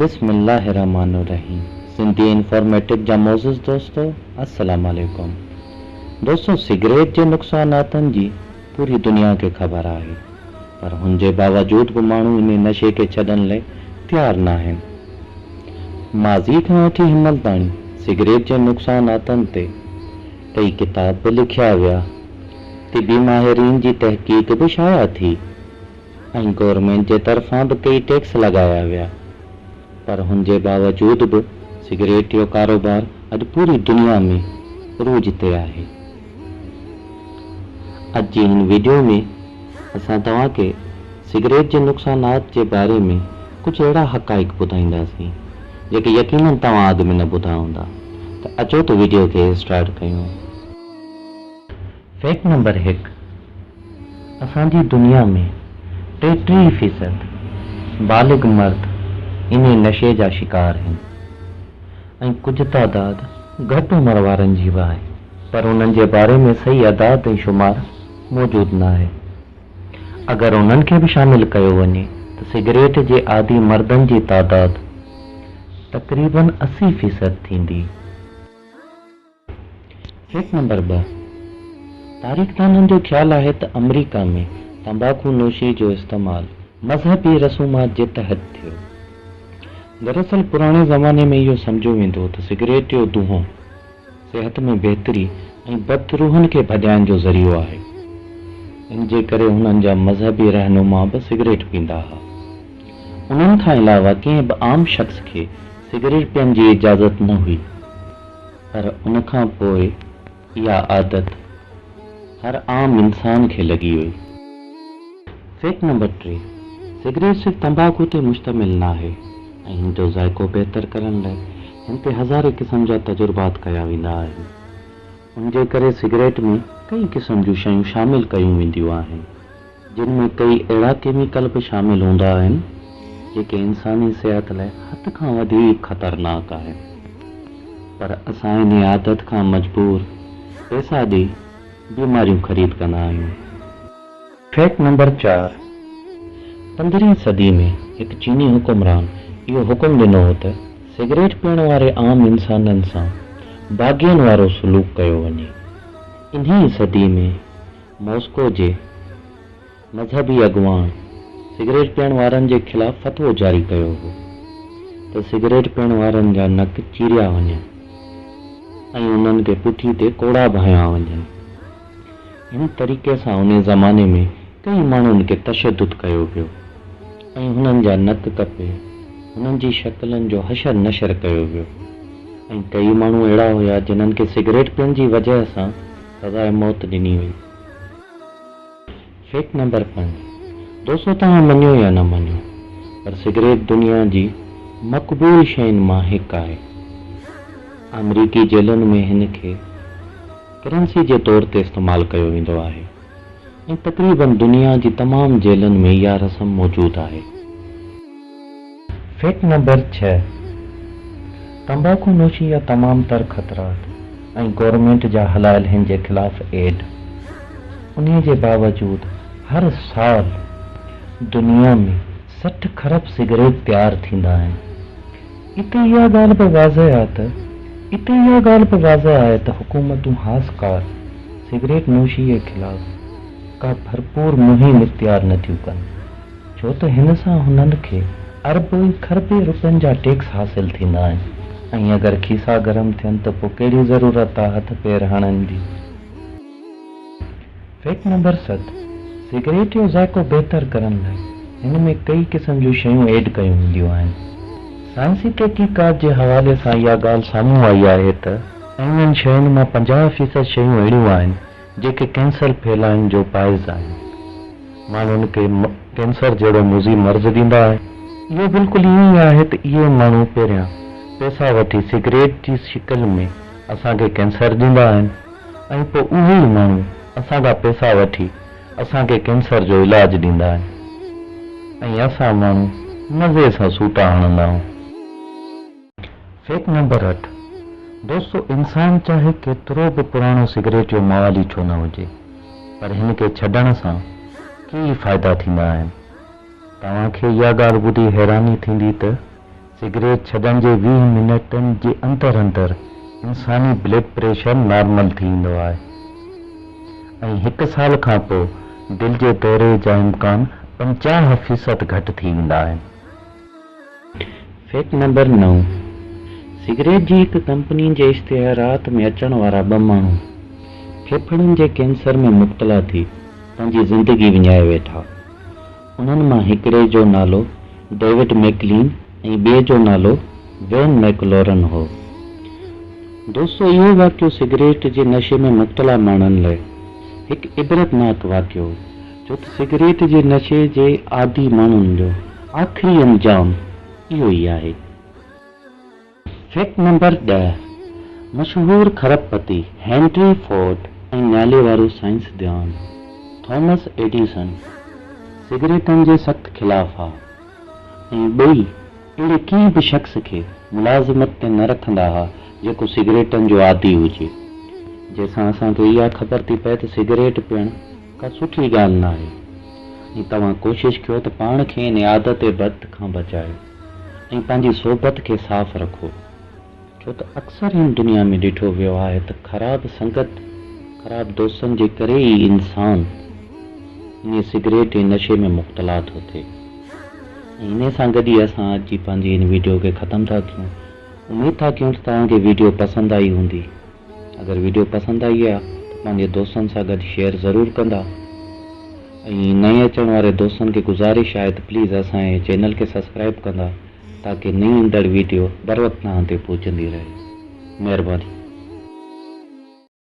بسم الله الرحمٰن الرحيم سنڌي انفارميٽڪ جا معزز دوستو السلام عليڪم دوستو سگريٽ جي نقصاناتن جي پوري دنيا کي خبر آهي پر هن جي باوجود به ماڻهو انهي نشي کي ڇڏڻ لئي تيار ناهن ماضي کان وٺي هنمهل تاڻي سگريٽ جي نقصاناتن تي ڪئي ڪتاب به لکيا ويا طبي ماهرين جي تحقيق به شايع ٿي ۽ گورنمينٽ جي طرفان به ڪيئي ٽيڪس لڳايا ويا پر هن جي باوجود به سگريٽ جو ڪاروبار اڄ پوري دنيا ۾ عروج تي آهي. اڄ جي هن ويڊيو ۾ اسان توهان کي سگريٽ جي نقصانات جي باري ۾ ڪجهه اهڙا حقائق ٻڌائينداسين جيڪي يقينن توهان اڳ ۾ نه ٻڌا هوندا ته اچو ته ويڊيو کي اسٽارٽ ڪيون. فيڪٽ نمبر هڪ، اسان جي دنيا ۾ 33 فيصد بالغ مرد انهي نشي جا شڪار هن ۽ ڪجهه تعداد گهٽ عمر وارن جي به آهي پر انهن جي باري ۾ صحيح اعداد ۽ شمار موجود ناهي. اگر انهن کي به شامل ڪيو وڃي ته سگريٽ جي عادي مردن جي تعداد تقريبن 80 فيصد ٿيندي. فيڪٽ نمبر 2، تاريخدانن جو خيال آهي ته آمريڪا ۾ تنباڪو نوشي جو استعمال مذهبي رسومات جي تحت ٿيو. دراصل پراڻي زماني ۾ اهو سمجهيو ويندو هو ته سگريٽ جو دونهون صحت ۾ بهتري ۽ بد روحن کي ڀڄائڻ جو ذريعو آهي. ان جي ڪري هنن جا مذهبي رهنما به سگريٽ پيندا ها. انهن کان علاوه ڪنهن به عام شخص کي سگريٽ پيئڻ جي اجازت نه هئي. پر ان کان پوء اها عادت هر عام انسان کي لڳي وئي. فيڪٽ نمبر 3، سگريٽ صرف تنباڪو تي مشتمل ناهي ۽ هن جو ذائقو بهتر ڪرڻ لاء هن تي هزارين قسم جا تجربات ڪيا ويندا آهن. ان جي ڪري سگريٽ ۾ ڪئي قسم جون شيون شامل ڪيون وينديون آهن. جن ۾ ڪئي اهڙا ڪيميڪل به شامل هوندا آهن، جيڪي انساني صحت لاء حد کان وڌيڪ خطرناڪ آهن. پر اسان انهي عادت کان مجبور پئسا ڏئي بيماريون خريد ڪندا آهيون. فيڪٽ نمبر 4، پندرهين صدي ۾ هڪ چيني حڪمران اهو حڪم ڏنو هو ته سگريٽ پيئڻ واري عام انسانن سان باغين وارو سلوڪ ڪيو وڃي. انهي ئي صدي ۾ ماسڪو جي مذهبي اڳواڻ سگريٽ پيئڻ وارن جي خلاف فتوو جاري ڪيو هو ته سگريٽ پيئڻ وارن جا نڪ چيريا وڃن ۽ انهن کي پٺي تي ڪوڙا به هنيا وڃن. هن طريقي سان انهي زماني ۾ ڪئي ماڻهن کي تشدد ڪيو ويو ۽ هنن جا نڪ ڪپي هنن جي شڪلن جو حشر نشر ڪيو ويو ۽ ڪئي ماڻهو اهڙا هيا جنهن کي سگريٽ پيئڻ جي وجهه سان سزاء موت ڏني وئي. فيڪٽ نمبر 5، دوستو توهان مڃيو يا نه مڃيو پر سگريٽ دنيا جي مقبول شين مان هڪ آهي. آمريڪي جيلن ۾ هن کي ڪرنسي جي طور تي استعمال ڪيو ويندو آهي ۽ تقريبن دنيا جي تمام جيلن ۾ اها رسم موجود آهي. فيڪٽ نمبر 6، تنباڪو نوشي جا تمام تر خطرات ۽ گورنمينٽ جا هلايل هن جي خلاف ايڊ، انهي جي باوجود هر سال دنيا ۾ 60 کرب سگريٽ تيار ٿيندا آهن. اتي اها ڳالهه به واضح آهي ته اتي اها ڳالهه به واضح آهي ته حڪومتون خاص ڪار سگريٽ نوشي جي خلاف ڪا ڀرپور مهم اختيار نه ٿيون ڪن. ڇو ته هن سان هنن کي اربين کربين روپين جا ٽيڪس حاصل ٿيندا آهن ۽ اگر کيسا گرم ٿين ته پوء ڪهڙي ضرورت آ هٿ پير هڻڻ جي. فيڪٽ نمبر 7، سگريٽ جو ذائقو بهتر ڪرڻ لاء هن ۾ ڪئي قسم جون شيون ايڊ ڪيون وينديون آهن. سائنسي تحقيقات جي حوالي سان اها ڳالهه سامهون آئي آهي ته اهڙين شين مان 50 فيصد شيون اهڙيون آهن جيڪي ڪينسر ڦهلائڻ جو باعث آهن. ماڻهن کي ڪينسر جهڙو موذي مرض ڏيندا آهن. اهو بلڪل ائين ئي آهي ته اهي ماڻهو پهريان پئسا وٺي سگريٽ جي شڪل ۾ اسان کي ڪينسر ڏيندا آهن ۽ پوء اهي ئي ماڻهو اسان کان پئسا وٺي اسان کي ڪينسر جو علاج ڏيندا آهن ۽ اسان ماڻهو مزي سان سوٽا هڻندا آهيون. فيڪٽ نمبر 8، دوستو انسان چاهي ڪيترو به پراڻو سگريٽ جو موالي ڇو نه هجي پر هن کي ڇڏڻ سان ڪيئي فائدا ٿيندا آهن. توهان کي اها ڳالهه ٻڌي حيراني ٿيندي ته سگريٽ ڇڏڻ جي 20 منٽن جي اندر اندر انساني بلڊ پريشر نارمل ٿي ويندو آهي ۽ هڪ سال کان پوء دل جي دوري جا امڪان 50% گهٽ ٿي ويندا آهن. فيڪٽ نمبر نو، سگريٽ جي هڪ ڪمپني جي اشتهارات ۾ اچڻ وارا ٻه ماڻهو ڦيڦڙن جي ڪينسر ۾ مبتلا ٿي پنهنجي زندگي وڃائي ويٺا. انهن مان هڪڙي جو نالو ڊيوڊ ميڪلين ۽ ٻئي جو نالو وين ميڪلورن هو. دوستو اهو واقعو سگريٽ جي نشي ۾ مبتلا ماڻهن لاء هڪ عبرتناڪ واقعو هو، ڇو ته سگريٽ جي نشي جي عادي ماڻهن جو آخري انجام اهو ئي آهي. فيڪٽ نمبر ڏهه، مشهور کرب پتي هينري فورڊ ۽ ناليوارو سائنسدان ٿامس ايڊيسن سگريٽن جي سخت خلاف ها ۽ ٻئي اهڙي ڪنهن به شخص کي ملازمت تي نه رکندا ها جيڪو سگريٽن جو عادي هجي. جنهن سان اسان کي اها خبر ٿي پئي ته سگريٽ پيئڻ ڪا سٺي ڳالهه ناهي ۽ توهان ڪوشش ڪيو ته پاڻ کي ان عادت بد کان بچايو. ۽ پنهنجي صحبت کي صاف رکو، ڇو ته اڪثر هن دنيا ۾ ڏٺو ويو آهي ته خراب سنگت، خراب دوستن جي ڪري ئي انسان انهي سگريٽ ۽ نشي ۾ مبتلا ٿو ٿئي. ۽ انهي سان گڏ ئي اسان اڄ جي پنهنجي هن ويڊيو کي ختم ٿا ڪيون. اميد ٿا ڪيون ته توهان کي ويڊيو پسند آئي هوندي. اگر ويڊيو پسند آئي آ ته پنهنجي دوستن سان گڏ شيئر ضرور ڪندا ۽ نئين اچڻ واري دوستن کي گذارش آهي ته پليز اسان جي چينل کي سبسڪرائب ڪندا تاڪه نئين ايندڙ ويڊيو بروقت توهان تي پهچندي رهي. مهرباني.